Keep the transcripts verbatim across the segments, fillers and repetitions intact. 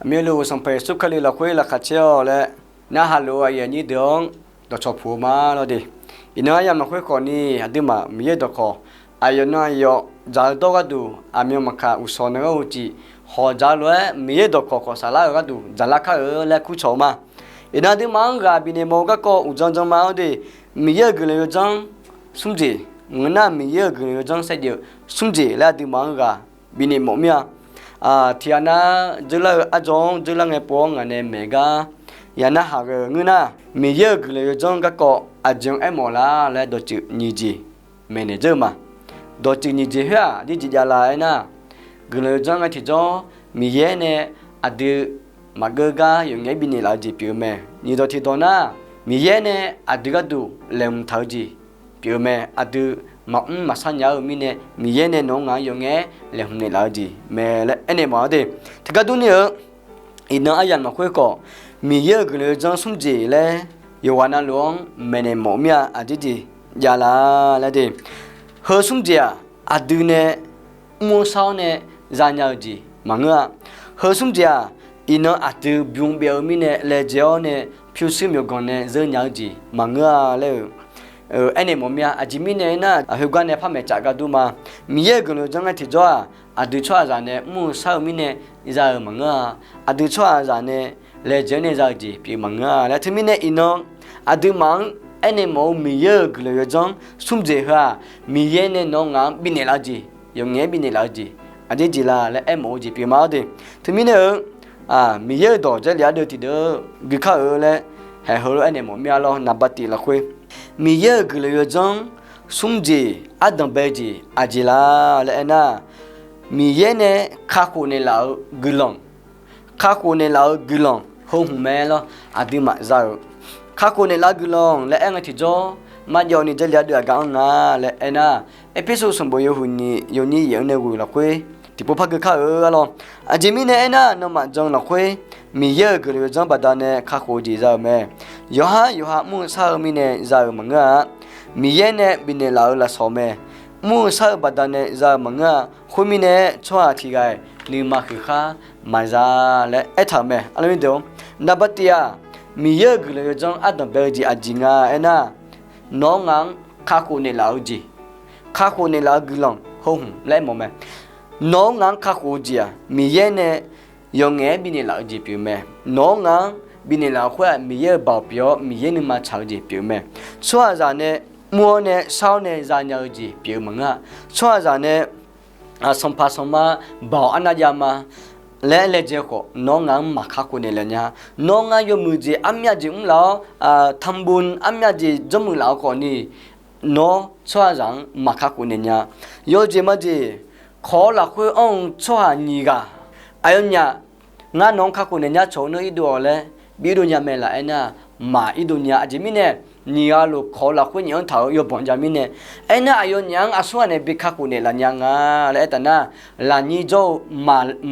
Aqmyanluf Sanqpaq Yeqsur Kali lafkhoer laqkhaq caer-awq laer narhaq lof-eu aqyuif aqnyir deuq-anr dawqcawq puq-eu ma lawr de. Iqnan aryamq lafkhoer khawf ni aqduimaf Miqyaer-euq dawqkawq aqyawf nan aqyawf dzaq-eu dawr gharduq aqmyan maqkaq uqshawq nae gharduq tiq hawq dzaq-eu lof-aer Miqyaer-euq dawqkawq khawf saflar-euq gharduq dzaqlar kar-eu laer kurcawq-eu ma. Iqnan aqduimaf-anr ghaq bifnaeq mawf-eu garkawv uqdzan dzan ma lawr de. Miqyaer-euq guiqlanq yawdzanr smr jeq ngeur nar, Miqyaer-euq guiqlanq yawdzanr saevdzeuf smr jeq laer aqduimaf-anr ghaq bifnaeq mawf mir-a. Tiqghaq nar dzeurlar-eu arjawr-anr dzeurlar ngae pov-awr ngaq nae maeq gar ya narhaq ghae-eu ngeur nar, Miqyaer-euq guiqlanq yawdzanr garkawv aqjeq-anr aermawf lar laer dawqtsuif nyiq jeq maeqnaeq dzeur-eu ma. Dawqtsuif nyiq jeq khoer-aq, aqdir jeq javlar aernar, guiqlanq yawdzanr ngae tiqjawr Miqyaer nae aqdui maqgeur gar yawqngaef-aer bifnaeq laf-eu jeq pyeuf-eu mae. Nyiq dawq tiqdawq nar, Miqyaer nae aqdui gharduq laeqhmq taq-eu jeq pyeuf-eu mae. Aqdui maqmr maqshar nya-eu mirnae, Miqyaer nae nawq-anr ngaq-anr yawqngaef-aer laeqhmq naeqlaf-eu jeq mae laer aernaeq mawf-a de. Tiqgar durni-eu iqnan aryamq lafkhoer khawf, Miqyaer-euq guiqlanq yawdzanr smr jeq laer yawqghaq navluf-anr maeqnaeq mawf mir-a. Aqdir jeq javlar laer de. Heu smr jeq-aq, aqdui nae mr-awr shar-awr nae zanya-eu jeq maqngeur-a. Heu smr jeq-aq, iqnan aqdui bym byav-eu mirnae laejae-awr nae pyurshuir myawqganq nae zeur nya-eu jeq maqngeur-a laer-eu aernaeq mawf mir-a. Aqjeq mirnae aernar, khoergar nae par maeqcaf gar dur ma. Miqyaer-euq guiqlanq yawdzanr ngae tiqjawr-aq, aqdui tsawrhaqzaq nae mr-eu shar-eu mirnae za-euq maqngeur-a. Aqdui tsawrhaqzaq nae laejae-awr nae za-eu jeq pyeuf maqngeur-a laer teumirnae iqnan aqduimaf-anr aernaeq mawf-eu Miqyaer-euq guiqlanq yawdzanr smr jeq heu-aq, Miqyaer nae nawq-anr ngaq-anr bifnaeq laf-eu jeq, yawqngaef-aer bifnaeq laf-eu jeq, aqdir jeq la laer aermawf-eu jeq pyeuf ma lawr de. Teumirnae-eu Miqyaer-euq dawq Jarlif ardeuv tiqdeuq-eu guikar-eu laer haeq heulof-aer aernaeq mawf mir-a lawr. Naqbaqtiv lafkhoer, Miqyaer-euq guiqlanq yawdzanr smr jeq ardanqbae jeq aqjeq la laer aernar, Miqyaer nae kakhof naeqlaf-eu guiqlanq, kakhof naeqlaf-eu guiqlanq heu hmq mae lawr. Aqduimaf za-euq kakhof naeqlaf-eu guiqlanq laer aer ngae tiqjawr, marjawv ni Jarlif ardeuv aqgaf-anr nga laer aernar, Erpersu sanqbof yawhuiq nyiq yawnyir yaeq-anr nae ghoeq lafkhoer tiqpov par geu kar-eu-a lawr. Aqjeq mirnae aernar, nawmaf jan lafkhoer Miqyaer-euq guiqlanq yawdzanr baqdanae kakhof-eu jeq za-euq mae. Yawqhar yawqha mr-eu shar-eu mirnae za-euq maqngeur-a. Miqyaer nae bifnaeq laf-euq lafsawq mae. Mr-eu shar-eu baqdanae za-euq maqngeur-a. Khoermirnae tsawrhaq tiqghaq-iq nuima huiq khar maqza laer aertaq-euq mae. Naqbaqtiv-aq, Miqyaer-euq guiqlanq yawdzanr ardanqbae-eu jeq aqjeq nga aernar, nawq-anr ngaq-anr kakhof naeqlaf-eu jeq, kakhof naeqlaf-eu guiqlanq heu hmq laer aermawf mae. Nawq-anr ngaq-anr kakhof-eu jeq-aq, Miqyaer nae yawqngaef-aer bifnaeq laf-eu jeq pyeuf mae. Nawq-anr ngaq-anr bifnaeq laf-euq khoer-aq, Miqyaer-euq baoq pyeuf-awr Miqyaer nuima tsaq-eu jeq pyeuf mae. Tsawrhaqzaq nae mr-awr nae shar-awr nae zanya-eu jeq pyeuf-eu maqngeur-a. Tsawrhaqzaq nae sanqpaq sanqma baoq arnavjav ma laer laejae khawf, nawq-anr ngaq-anr maqkakhof naeqlaf nya. Nawr ngar yawmuiq jeq armyav jeq mrlaf-awr, tanqbov armyav jeq janrmuiq laf-eu khawf ni, nawr tsawrhaqzaq-anr maqkakhof naeq nya. Yawjeq majeq kawq-awr lafkhoer anr-eu tsawrhaq nyiq ghaq, aqyawfnyaf ngar nawq-anr kakhof naeq nya cawq-eu nar irdov-awq laer bi irdov nya mae laf aernar, maq irdov nya. Aqjeq mirnae, nyiq ghaq lof kawq-eu lafkhoer nyiq-anr taq-euq yawbanq jav mirnae, aernar aqyawfnyaf-anr aqsurghaq nae bi kakhof naeqlaf nya nga laer aertaq nar, lafnyir jawr-eu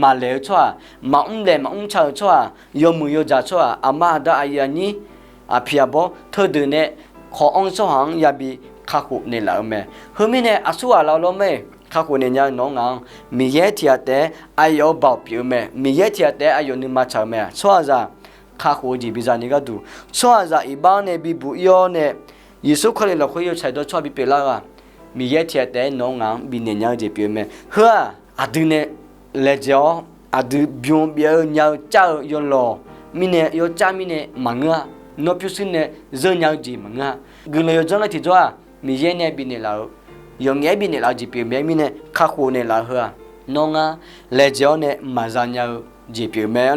maqlaeq-eu tsawrhaq, maqmr laeq maqmr ca-eu tsawrhaq, yawmuiq yawdzaq tsawrhaq, aqma aqda aqyuif aqnyir, aqpiq aqbawr teudeuq nae kawq-anr tsawrhaq-anr yabi kakhof naeqlaf-eu mae. Heumirnae aqsurghaq laf-eu lawrmar-iq kakhof naeq nya-eu nawq-anr ngaq-anr Miqyaer tiqghaq taef-aer aqyawf-euq baoq pyeuf-eu mae. Miqyaer tiqghaq taef-aer aqyawf nuima tsaq-eu mae-aq, tsawrhaqzaq kakhof-eu jeq biza ni gharduq, tsawrhaqzaq iqbax-anr nae bibuq ir-awr nae, Yeqsur Kali lafkhoer yawtsaq dawr tsawrhaq bipyeuf lar-eu-aq, Miqyaer tiqghaq taef-aer nawq-anr ngaq-anr bifnaeq nya-eu jeq pyeuf-eu mae. Heu-aq aqdui nae laejae-awr aqdui bym byav-eu nya-eu cav-eu yawlawq mirnae yawcav mirnae maqngeur-a. Nawr pyurshuir nae zeur nya-eu jeq maqngeur-a. Guiqlanq yawdzanr laer tiqjawr-aq, Miqyaer nae bifnaeq laf-eu, yawqngaef-aer bifnaeq laf-eu jeq pyeuf mae mirnae kakhof naeqlaf-eu heu-aq, nawr ngar laejae-awr nae maqza nya-eu jeq pyeuf mae.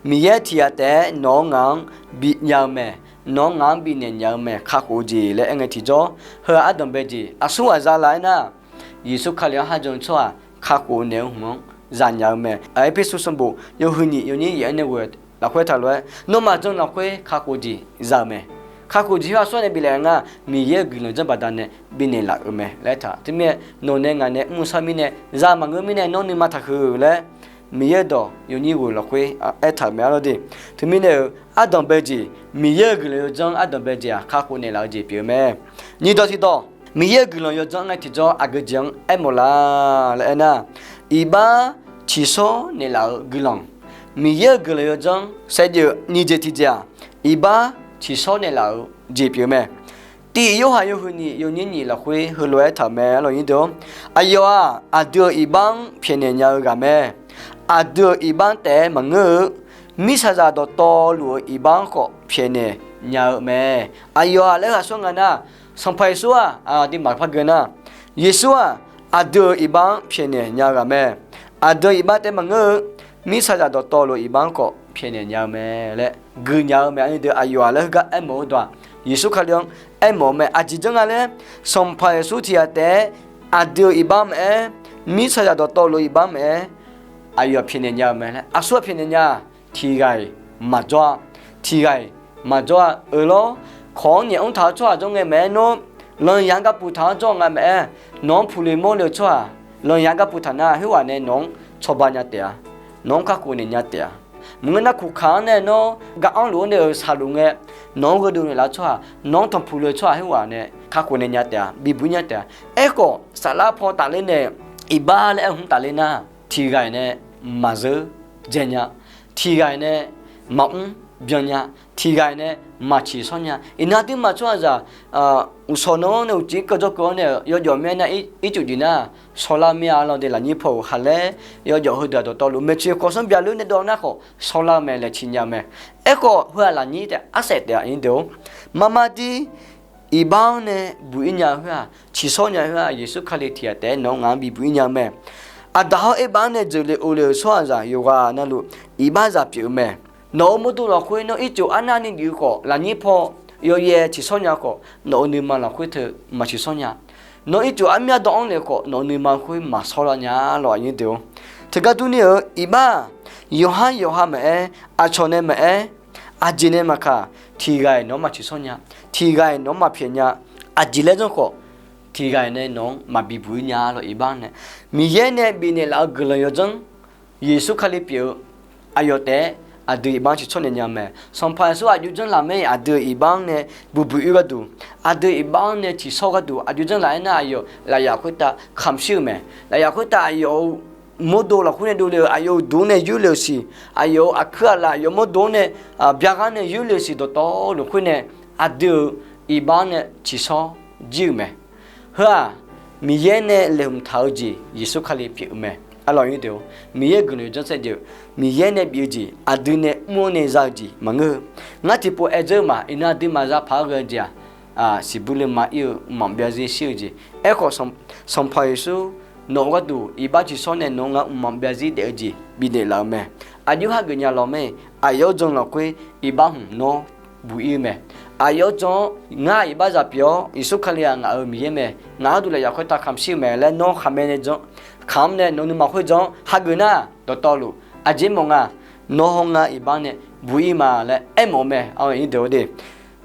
Miqyaer tiqghaq taef-aer nawq-anr ngaq-anr bifnya-eu mae. Nawq-anr ngaq-anr bifnaeq nya-eu mae. Kakhof-eu jeq laer aer ngae tiqjawr, heu-aq ardanqbae jeq. Aqsurghaq za laf aernar, Yeqsur Kali-anr kharjan-eu tsawrhaq kakhof naeq-eu hmq-anr zanya-eu mae. Erpersu sanqbof yawhuiq nyiq yawnyir yaeq-anr nae ghoe lafkhoer taq lof-aer, nawmaf jan lafkhoer kakhof jeq za-eu mae. Kakhof jeq khoer aqsurghaq nae bifnaeq nga, Miqyaer-euq guiqlanq janr baqdanae bifnaeq laf-euq mae laer taq. Teumirnae nawq nae ngaq nae mr-eu shar mirnae za maqngeur mirnae nawr nuima taqhuiq laer, Miqyaer-euq dawq yawnyir ghoe lafkhoer aertaq-euq mae arlawr de. Teumirnae-euq ardanqbae jeq, Miqyaer-euq guiqlanq yawdzanr ardanqbae jeq-aq kakhof naeqlaf-eu jeq pyeuf-eu mae. Nyiq dawq tiqdawq, Miqyaer-euq guiqlanq yawdzanr ngae tiqjawr aqgeu jeq-anr aermawf la laer aernar, iqbax ciqshawr naeqlaf-eu guiqlanq, Miqyaer-euq guiqlanq yawdzanr saevdzeuf nyiq jeq tiq jeq-aq, iqbax ciqshawr naeqlaf-euq jeq pyeuf-eu mae. Tiq Yorhaq yawhuiq nyiq yawnyir nyiq lafkhoer heulof-aer taq-euq mae, arlawq nyir-or. Aqyawf-aq, aqdui-euq iqbax-anr pyaeqnaeq nya-eu ghaq mae. Aqdui-euq iqbax taef-aer maqngeur-eu, mirtsaqzaq dawqtawvluf-euq iqbax-anr khawf pyaeqnaeq nya-eu mae. Aqyawf-aq laer ghaqsawr nga nar, Sanqpaq Yeqsur-aq, aqduimaf par geu nar, Yeqsur-aq, aqdui-euq iqbax-anr pyaeqnaeq nya-eu ghaq mae. Aqdui-euq iqbax taef-aer maqngeur-eu, mirtsaqzaq dawqtawvluf-euq iqbax-anr khawf pyaeqnaeq nya-eu mae laer gui nya-eu mae. Aqyawf-aq laer heugar aermawf-eu dawq-aq, Yeqsur Kali-anr aermawf-eu mae. Aqjeq janr nga laer, Sanqpaq Yeqsur tiq ghaq taef-aer aqdui-euq iqbax maqaer, mirtsaqzaq dawqtawvluf-eu iqbax maqaer, aqyawf pyaeqnaeq nya-eu mae laer. Aqsur-aq pyaeqnaeq nya, tiq ghaq-iq maqjawr-a, tiq ghaq-iq maqjawr-a. Euq lawr, kawq-anr nyaef mr taq-eu tsawrhaq jawr ngae maqaer, nawr lanqyaq-anr gar puq taq-anr jawr nga maqaer, nawq-anr puq le mawr le-eu tsawrhaq lanqyaq-anr gar puq taq nar, khoerghaq nae nawq-anr cawba nya taef-a, nawq-anr kakhof naeq nya taef-a. Maqngeur nar, kuqkaq-anr nae nawr gar anrluf-anr nae-euq shaqluf ngae, nawq-anr gheudov naeqlaf-eu tsawrhaq, nawq-anr tanqpuq le-eu tsawrhaq khoerghaq nae kakhof naeq nya taef-a, bibuq-ir nya taef-a. Aerkhawf, saflar paw tafler nae iqbax laer aer hmq tafler nar, tiq ghaq-iq nae maqzeur dzae nya, tiq ghaq-iq nae maqmr byan nya, tiq ghaq-iq nae maqciq shawr nya. Iqnan aqduimaf tsawrhaqzaq uqshawq nan-anr nae uqcif keuv jawrkeuv-anr nae-euq yawjawf mae nar, ircuf jeq nar, shawrlar mae-a. Arlawq de, lafnyir paw-euq khaqlaer yawjawf heudeuq-aq dawqtawvluf maeqtsoeq kawq sanr bya ler nae dawv nar khawf shawrlar-eu mae laer ciqnya-eu mae. Aerkhawf, heu-aq lafnyir taef arsaef taef-a, aqnyir deuq-or. Marmar dir, iqbax-anr nae buq-ir nya-eu khoer-aq, ciqshawr nya-eu khoer-aq, Yeqsur Kali tiq ghaq taef-aer nawq-anr ngaq-anr bibuq-ir nya-eu mae. Aqdaq hawr oerbav-anr nae jeuqle ovle-euq tsawrhaqzaq yawqghaq navluf iqbax zaq pyeuf-eu mae. Nawq-euq mawrdo lafkhoer nawr ircuf arnavni bif-eu khawf, lafnyir paw yawyaev ciqshawr nya khawf, nawq-euq nuima lafkhoer teu maqciqshawr nya. Nawr ircuf armyar dawv-anr le khawf, nawq-euq nuima khoer maqshawrlar nya. Arlawq aqnyir deuq-or, teugar durni-euq iqbax-aq, yawqhar yawqha maqaer, aqcawq nae maqaer, aqjeq nae maqkaq, tiq ghaq-iq nawq-anr maqciqshawr nya, tiq ghaq-iq nawq-anr maqpyaeq nya. Aqjeq laer janr khawf, tiq ghaq-iq nae nawq-anr maqbi buq-ir nya. Arlawq iqbax-anr nae Miqyaer nae bifnaeq laf-eu guiqlanq yawdzanr, Yeqsur Kali pyeuf-eu aqyawf taef-aer aqdui iqbax-anr ciqshawr naeq nya mae. Sanqpaq Yeqsur aqjox janrlaq mae-iq, aqdui-euq iqbax-anr nae bubuq-ir gharduq, aqdui iqbax-anr nae ciqshawr gharduq aqjox janrlaf aernar, aqyawf lafyaf khoertav kamq shir-euq mae. Lafyaf khoertav aqyawf-euq mawrdo lafkhoer nae dovle-euq, aqyawf-euq duq-anr nae yurle-euq siq, aqyawf-euq aqkuir aqlaf, aqyawf mawrdo-anr nae byaghaq nae yurle-euq siq dawqtawvluf khoer nae, aqdui-euq iqbax-anr nae ciqshawr jir-euq mae. Heu-aq, Miqyaer nae laeqhmq taq-eu jeq Yeqsur Kali pyeuf-eu mae. Arlawq aqnyir deuq-or, Miqyaer-euq guiqlanq yawdzanr saevdzeuf, Miqyaer nae bif-eu jeq aqdui nae mr-awr nae za-eu jeq maqngeur-eu. Ngar tiqpov aer dzeur-eu ma, iqnan aqduimaf zaqpaq-aer ghae-eu jeq-aq, siqbuir le ma ir-eu mqmaq byav zir shir-eu jeq. Aerkhawf, Sanqpaq Yeqsur nawq-eu gharduq iqbax ciqshawr nae nawq-eu ngaq mqmaq byav zir daef-eu jeq bifnaeq laf-eu mae. Aqjox hageuf nya lawq mae-iq, aqyawf-anr jan lafkhoer iqbax hmq nawr buq-ir-eu mae. Aqyawf-anr jan-awr, ngar iqbax zaq pyeuf-awr, Yeqsur Kali-aq ngaq-euq Miqyaer mae, ngaq gharduq lafyaf khoertav kamq shir-eu mae laer nawr khaqmae nae jan, kamq-anr nae nawq-eu nuima khoer jan-awr hageuf nar, dawqtawvluf aqjeq mawf nga, nawr hawr ngar iqbax nae buq-ir ma laer aermawf-eu mae. Aqnyir deuq-or de,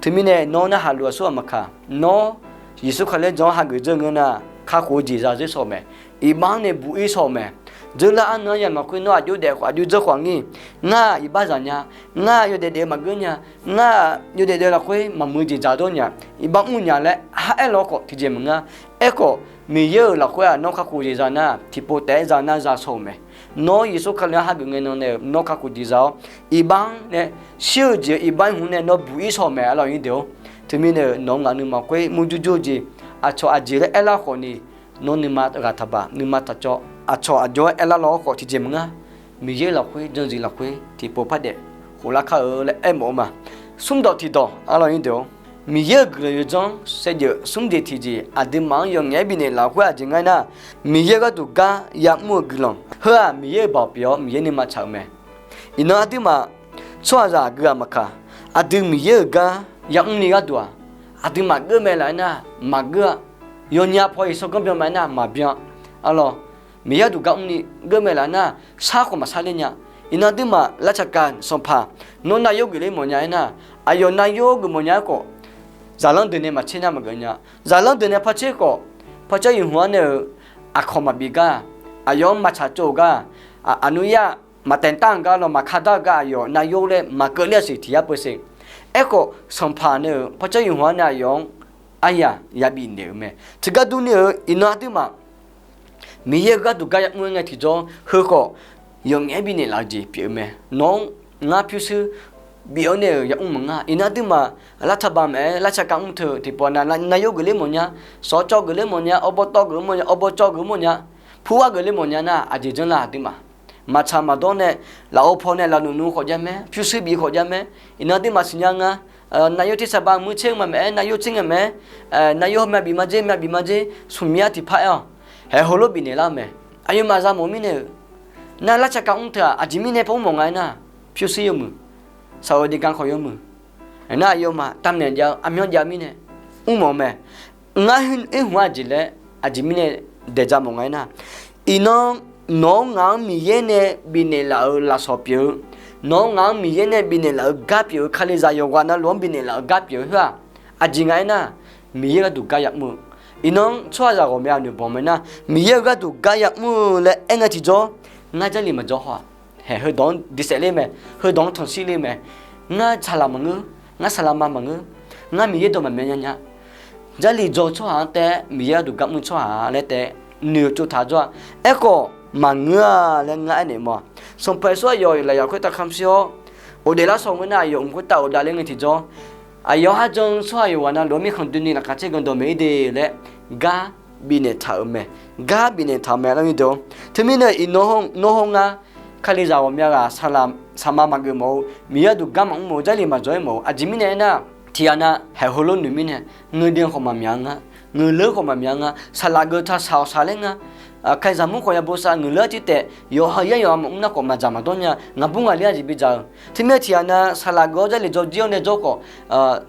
teumirnae nawr narhaq luf aqsur ghaq maqkaq, nawr Yeqsur Kali-anr jan-awr hageuf dzeur ngeur nar, kakhof-eu jeq za dzeur shaw-eu mae. Iqbax-anr nae buq-ir shaw-eu mae. Dzeurlar arnan-anr yamq lafkhoer nawr aqjox daef khawf aqjox dzeur khawf ngir, ngar iqbax zaq nya, ngar yawdaef daef-eu maqgeur nya, ngar yawdaef daef lafkhoer maqmuiq-eu jeq dzaq dawr nya, iqbax mr nya laer ha aer law khawf tiqjeq maqngeur. Aerkhawf, Miqyaer-euq lafkhoer-aq nawr kakhof jeq za nar, tiqpov taef-aer za nar za shaw-euq mae. Nawr Yeqsur Kali-anr hageuf ngae nan nae-euq nawr kakhof jeq za-awr, iqbax-anr nae shir-eu jeq-eu iqbax-anr hmq nae nawr buq-ir shaw-eu mae. Arlawq aqnyir deuq-or, teumirnae-euq nawq-eu ngaq nuima khoer murjur jur-eu jeq, aqcawq aqjeq laer aerlar khawf ni, nawr nuima ghaq taqbaq, nuima taqcawv, aqcawq aqjox-aer aerlar law-awr khawf tiqjeq maqngeur. Miqyaer lafkhoer, janzif lafkhoer tiqpov par daef khoflar kar-eu laer aermawf-eu ma. Smrdawq tiqdawq, arlawq aqnyir deuq-or, Miqyaer-euq guiqlanq yawdzanr saevdzeuf smr jeq tiqjeq aqduimaf-anr yawf ngaef-aer bifnaeq laf-eu khoer aqjeq nga aernar, Miqyaer gharduq gar yamr-eu guiqlanq. Heu-aq Miqyaer-euq baoq pyeuf-awr Miqyaer nuima tsaq-eu mae. Iqnan aqduimaf tsawrhaqzaq aqgeu-aq maqkaq, aqdui Miqyaer-euq gar yamr ni gharduq-aq, aqduimaf geur mae laf aernar maqgeur-a. Yawnya paw-iq sanqganr byan ma aernar maqbyan. Arlawq, Miqyaer gharduq gar mr ni geur mae laf aernar, sar khawf maqsar ler nya. Iqnan aqduimaf lavcaqkaq sanqpaq, nawr nav yor geufler mawfnya aernar, aqyawf nav yor geufmawfnya-aer khawf, zaqlanr deuq nae maqtser nar maqgeuf nya. Zaqlanr deuq nae par tser khawf, par caer yawq hmq-anr nae-euq aqkawq maqbif gar, aqyawf-anr maqtsaq tsov-euq gar, aqnuiyar maqtaeq tar-euq gar lawq, maqkar dar-euq gar, aqyawf nav yor laer maqkeuv ler-a siq tiq yar peuseq. Aerkhawf sanqpaq nae-euq par caer yawq hmq-anr nae aqyawf-anr aryaq yabif naeq-euq mae. Tiqgar durni-euq iqnan aqduimaf Miqyaer-euq gharduq gar yamr-aer ngae tiqjawr, heu khawf yawqngaef-aer bifnaeq laf-eu jeq pyeuf-eu mae. Nawq-anr ngar pyurshuir bif-awr nae-euq yamr maqngeur. Iqnan aqduimaf, larcaba maqaer, larcaka mr teu tiqpov nav, nav yawr geufler mawfnya, sawqcawv geufler mawfnya, awbawtawv geuf mawfnya, awbawcawv geuf mawfnya, purghar geufler mawfnya nar, aqjeq janrlar aqduimaf. Maqtsaq maqdawr nae, lafov paw nae lafnuq nuv khawf jav mae, pyurshuir bif khawf jav mae. Iqnan aqduimaf siqnya nga, nav yawr tersaqba muir tser-eu ma maqaer, nav yawr tser ngae maqaer, nav yawr heu myav bif ma jer, myav bif ma jer, smq myav tiqpar aer-awq. Haeq heulof bifnaeq lar-eu mae. Aqyawfmaf za mawf mirnae-euq, nar larcaka mr teu-aq aqjeq mirnae paw mr mawf nga aernar, pyurshuir yawmuiq, saqoeq deqgan khawf yawmuiq, aernar aqyawfmaf tavnaeq jav-eu aqmyanr jav mirnae mr mawf-eu mae. Ngar irhmq-anr aqjeq laer aqjeq mirnae daeq ja mawf nga aernar, iqnan nawq-anr ngaq-anr Miqyaer nae bifnaeq laf-euq lafsawq pyeuf-eu, nawq-anr ngaq-anr Miqyaer nae bifnaeq laf-euq gar pyeuf-eu, Kalizaq yawqghaq navluf-anr bifnaeq laf-euq gar pyeuf-eu khoer-aq, aqjeq nga aernar, Miqyaer gharduq gar yamr-eu. Iqnan-anr tsawrhaqzaq ghawqmya noeqbawq mae nar, Miqyaer-euq gharduq gar yamr-eu laer aer ngae tiqjawr, ngar Jarlif maqjawr haw-aq. Haeq heudawq-anr diqsaef ler mae, heudawq-anr tanqshir ler mae. Ngar saqlaq maqngeur, ngar saqlaq ma maqngeur, ngar Miqyaer dawq maqmya nya nya. Jarlif dzaw-eu tsawrhaq-anr taef-aer Miqyaer gharduq gar mr-eu tsawrhaq laer taef-aer noeq-eu tsovtaq jawr-a. Aerkhawf maqngeur-a laer ngar aernaeq mawf-a. Sanqpaq Yeqsur aqyawf-euq lafyaq khoertav kamq shir-awr, ghofdaef lar saw ngeur nar, aqyawf mq khoertav ghofdaef ler ngae tiqjawr, aqyawf-anr jan-eu tsawrhaq yawqghaq navluf-anr mirkhanq doeni laqkhaq caer gan dawq maeq-ir de laer gar bifnaeq taq-euq mae. Gar bifnaeq taq-euq mae lar nideuq-or. Teumirnae iqnan nawr hawr ngar, Kalizaq ghawqmya ghaq saqlaq saqma maqgeuf mawf-eu, Miqyaer gharduq gar maqmr mawf-eu, Jarlif maqjawr-aer mawf-eu, aqjeq mirnae aernar, tiqghaq nav haeq heulof noeq mirnae, ngeur de khawf maqmyaq nga, ngeur leu khawf maqmyaq nga, saqlaq geuf taq saq-awq saqlaer nga, Kalizaq mur khawf ya bosav ngeur leu-aer tir taef, yawqha yar yawqha maqmr nar khawf maqdzaq maqdawr nya, ngaqbur ngaqler aqjeq bidzaq-eu. Teumirnae tiqghaq nav saqlaq geuf-awr Jarlif dzaw jir-awr nae jawr khawf,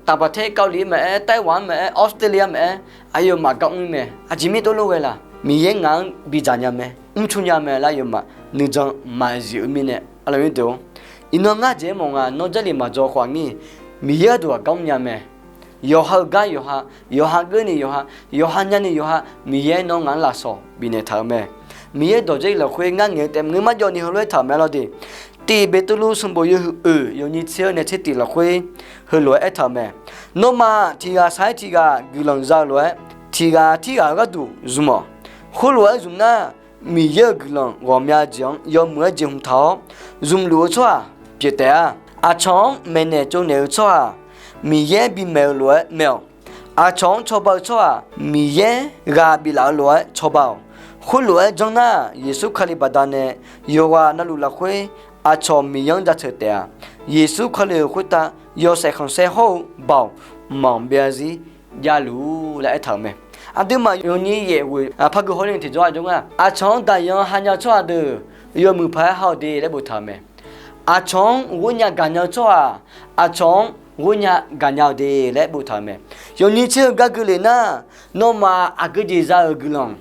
Taqbaqtaer, Kali maqaer, Taiwan maqaer, Australia maqaer, aqyawfmaf gar mr-ir mae. Aqjeq mirnae tov lof ghae laq? Miqyaer ngaq-anr bidzaq nya mae, mrcur nya mae laer aqyawfmaf nuijan maqzif-eu mirnae, aqlaf nideuq-or. Iqnan ngar jeq-aer mawf nga, nawr Jarlif maqjawr khawf aqnyir, Miqyaer gharduq aqgar mrnya mae. Yawqha-euq gar yawqha, yawqha geurni yawqha, yawqha nyani yawqha, Miqyaer nawr ngaq-anr lafsawq bifnaeq taq-euq mae. Miqyaer dawq Jarlif lafkhoer ngar ngaeq-eu taef maqngeur, marjawv ni heulof-aer taq-euq mae lawr de. Tiq Beqtuvluv sanqbof yawhuiq oeq yawqnyi tser-awr nae tser tiq lafkhoer heulof-aer aertaq-euq mae. Nawmaf tiq ghaq saq-aer tiq ghaq guiqlanq za-eu lof-aer, tiq ghaq tirghaq-euq gharduq zmq-awq. Khoerlof-aer zmq nar, Miqyaer-euq guiqlanq ghawqmya jeq-anr yawmuiq-aer jeqhmq taq-awr zmqluf-eu tsawrhaq pyeuf taef-a. Aqcawq-anr maeqnaeq tsovnaeq-eu tsawrhaq Miqyaer bimaeq-eu lof-aer mae-awq. Aqcawq-anr cawba-eu tsawrhaq Miqyaer ghaq biflaf-eu lof-aer cawba-awq. Khoerlof-aer janr nar, Yeqsur Kali baqdanae yawqghaq navluf lafkhoer aqcawq Miqyaer-anr jaceuq taef-a. Yeqsur Kali-euq khoertav yawshaef khanqsaer hawr-eu Baoq mqmaq byav zarzir javluf-ur laer aertaq-euq mae. Aqduimaf yawqnyi yaef ghoeq par gui hawr ler-eu tiqjawr aqjawr nga, aqcawq-anr daqyan hanya-eu tsawrhaq deuq yawmuiq paq-aer ha-awq de laer boftaq-euq mae. Aqcawq-anr ghornya gaqnya-eu tsawrhaq aqcawq-anr ghornya gaqnya-eu de laer boftaq-euq mae. Yawqnyi tser-eu gar gui lef nar, nawmaf aqgeujeq za-euq guiqlanq,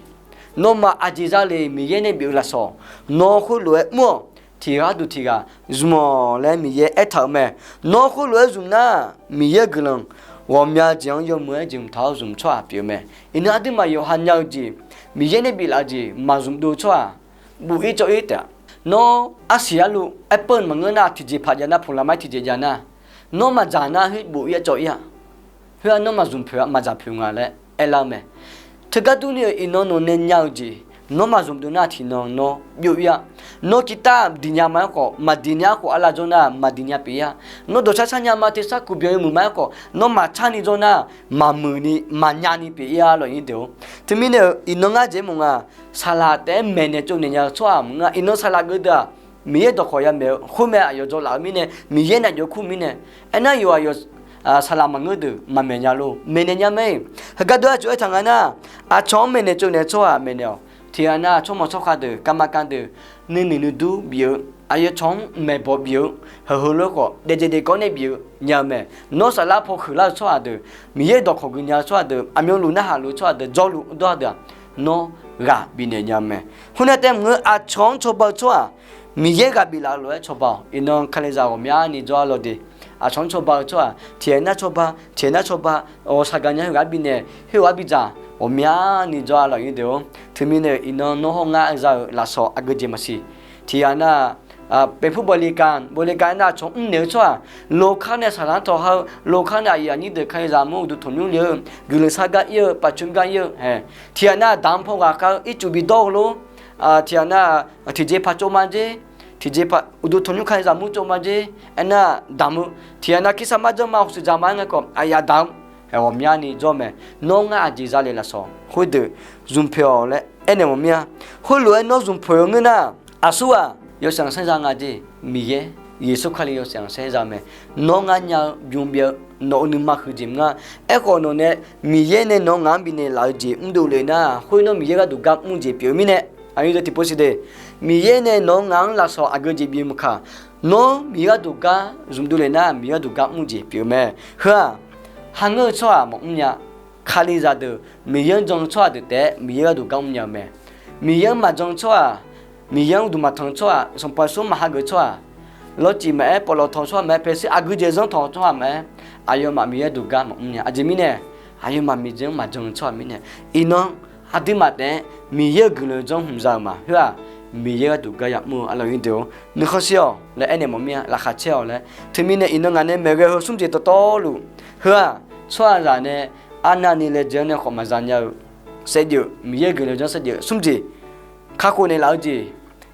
nawmaf aqjeq za lef Miqyaer nae bif-eu lafsawq, nawr khoerlof-aer mr-awq. Tiq ghaq duq tiq ghaq zmq-awq laer Miqyaer aertaq-euq mae. Nawr khoerlof-aer zmq nar, Miqyaer-euq guiqlanq ghawqmya jeq-anr yawmuiq-aer jeqhmq taq-awr zmq tsawrhaq pyeuf-eu mae. Iqnan aqduimaf yawqha nya-eu jeq, Miqyaer nae biflaf-eu jeq maqzmq dov-eu tsawrhaq buf-ir cawv-ir taef-a. Nawr arsiq arlu apple maqngeur nar, tiqjeq paq jav nar, puqlaqmar tiqjeq jav nar, nawr maqdzaq nar, khoer buf-ir cawv-ir-a. Khoer-aq nawr maqzmq poeq-a, maqdzaq poeq nga laer aerlar-eu mae. Teugar durni-euq iqnan nawq nae nya-eu jeq, nawr maqzmq dov nar tiqnan nawr byov-ir-a. Nawr kirtav diq nya ma-aer khawf maqdiq nya-ar khawf, arlav jawr nar maqdiq nya pyeuf-ir-a. Nawr dawqshar shar nya ma, tersar kuqbyan yawmuiq ma-aer khawf, nawr maqtsarni jawr nar, maqmuiqni maqnyani pyeuf-ir-a lawq nyiq deuq-or. Teumirnae-euq iqnan ngar jeq mawf nga, saqlaq taef-aer maeqnaeq tsovnaeq nya-eu tsawrhaq maqngeur-a. Iqnan saqlaq geuf deuq-aq, Miqyaer dawqkawq yamaeq-eu khoermae, aqyawf jawrlaf-eu mirnae, Miqyaer nae aqjox kur mirnae. Aernar yawf aqyawf saqlaq maqngeur deuq maqmaeq nya lor, maeqnaeq nya mae. Heugar deuq-aq cawq aertaq nga nar, aqcawq-anr maeqnaeq tsovnaeq-eu tsawrhaq maeqnaeq-awq. Tiqghaq nar tsawrmawq tsawrkhav deuq, garma gar deuq, nuinoeq nuidur bif-eu, aqyawf cawq-anr maeqbawq bif-eu, heulof-aer khawf daefjeq daefkawv nae bif-eu nya-eu mae. Nawr saflar paw huiqlar-eu tsawrhaq deuq, Miqyaer dawqkawq gui nya-eu tsawrhaq deuq, aqmyanluf narhaq luf-eu tsawrhaq deuq, jawrluf dawr-a deuq-aq, nawr ghaq bifnaeq nya-eu mae. Khoernae taef maqngeur, aqcawq-anr cawba-eu tsawrhaq Miqyaer ghaq biflaf-eu lof-aer cawba-awq. Iqnan Kalizaq ghawqmyani jawr-a lawq de. Aqcawq-anr cawba-eu tsawrhaq tiqghaq nar cawba, tiqghaq nar cawba, ghawqshaq gaqnya khoerghaq bifnaeq, khoerghaq bidzaq, ghawqmyani jawr-a lawq nyiq deuq-or. Teumirnae-euq iqnan nawr hawr ngar za-euq lafsawq aqgeujeq maqsiq. Tiqghaq nar, เป็นผู้บริการ, บริการ aernar aqcawq mrnaeq-eu tsawrhaq, lokar nae saqlaq-anr tawqha-eu, lokar nae aqyuif aqnyir deuq Kalizaq mur uqduq tanqnymr le-eu, guiqlanq shar gar ir-eu, pafcoer gar ir-eu, tiqghaq nar damq paw ghaqkhav-eu ircuf bidawr-eu lor. Tiqghaq nar tiqjeq paqtsov ma jer, Tiqjeqpaq uqduq tanqnymr kalizaq mur tsov ma jer. Aernar, damq-eu tiqghaq nav kirsar marjanr ma, hawshuif dzaq ma-aer ngae khawf aqyaf daq-anr ghawqmyani jawr mae. Nawr ngar aqjeq zalef lafsawq khoerdeuq zmq poeq-awq laer aernaeq mawf mir-a. Khoerlof-aer nawr zmq poeq-eu ngeur nar, aqsur-aq yawshaef khanqsaer za nga jer. Miqyaer, Yeqsur Kali yawshaef khanqsaer za mae. Nawr ngar nya-eu bymrbyav-eu nawq-eu nuima huiqjeq mr ngar. Aerkhawf nawq nae Miqyaer nae nawq-eu ngaq-anr bifnaeq laf-eu jeq mrdov lef nar, khoer nawr Miqyaer gharduq gar mr jeq pyeuf-eu mirnae. Aqyuif deuq tiqpov siq de, Miqyaer nae nawq-eu ngaq-anr lafsawq aqgeu jeq bif-eu maqkaq, nawr Miqyaer gharduq gar zmqdov lef nar, Miqyaer gharduq gar mr jeq pyeuf-eu mae. Heu-aq, kharngeur-eu tsawrhaq maqmr nya. Kalizaq deuq, Miqyaer-anr jan-eu tsawrhaq deuq taef-aer Miqyaer gharduq gar mr nya-eu mae. Miqyaer-anr maqjan-eu tsawrhaq, Miqyaer-anr uqduq maqtanq-eu tsawrhaq, Sanqpaq Yeqsur maqhageuf-eu tsawrhaq, lawrcif maqaer, pawvlawq tanq-eu tsawrhaq maqaer, paeqsir aqgeu jeq zanr tanq-eu tsawrhaq maqaer, aqyawfmaf Miqyaer gharduq gar maqmr nya. Aqjeq mirnae, aqyawfmaf Miqyaer-anr maqjan-eu tsawrhaq mirnae. Iqnan aqduimaf taef-aer Miqyaer-euq guiqlanq janr hmq za-euq ma. Khoer-aq, Miqyaer gharduq gar yamr-eu arlawq ir deuq-or, nuikhanr shir-awq laer aernaeq mawf mir-a. Laqkhaq caer-awq laer. Teumirnae iqnan ngaq nae maeqghae heu smr jeq dawqtawvluf, heu-aq, tsawrhaqzaq nae arnavni laejae-anr nae khawf maqza nya-eu saevdzeuf, Miqyaer-euq guiqlanq janr saevdzeuf smr jeq, kakhof naeqlaf-eu jeq,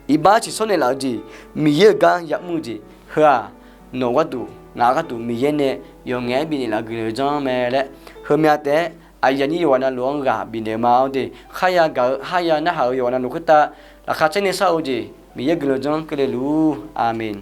iqbax tsiqshawr naeqlaf-eu jeq, Miqyaer-euq gar yamr-eu jeq, heu-aq, nawq gharduq ngaq gharduq Miqyaer nae yawqngaef-aer bifnaeq laf-eu guiqlanq janr mae laer, heumya taef-aer aqyuif aqnyir yawqghaq navluf-anr ghaq bifnaeq ma-awr de. Kharya gaq-eu, kharya narhaq-eu yawqghaq navluf khoertav laqkhaq caer ni shar-eu jeq, Miqyaer guiqlanq janr keuvle luf-ur. Aqmeq.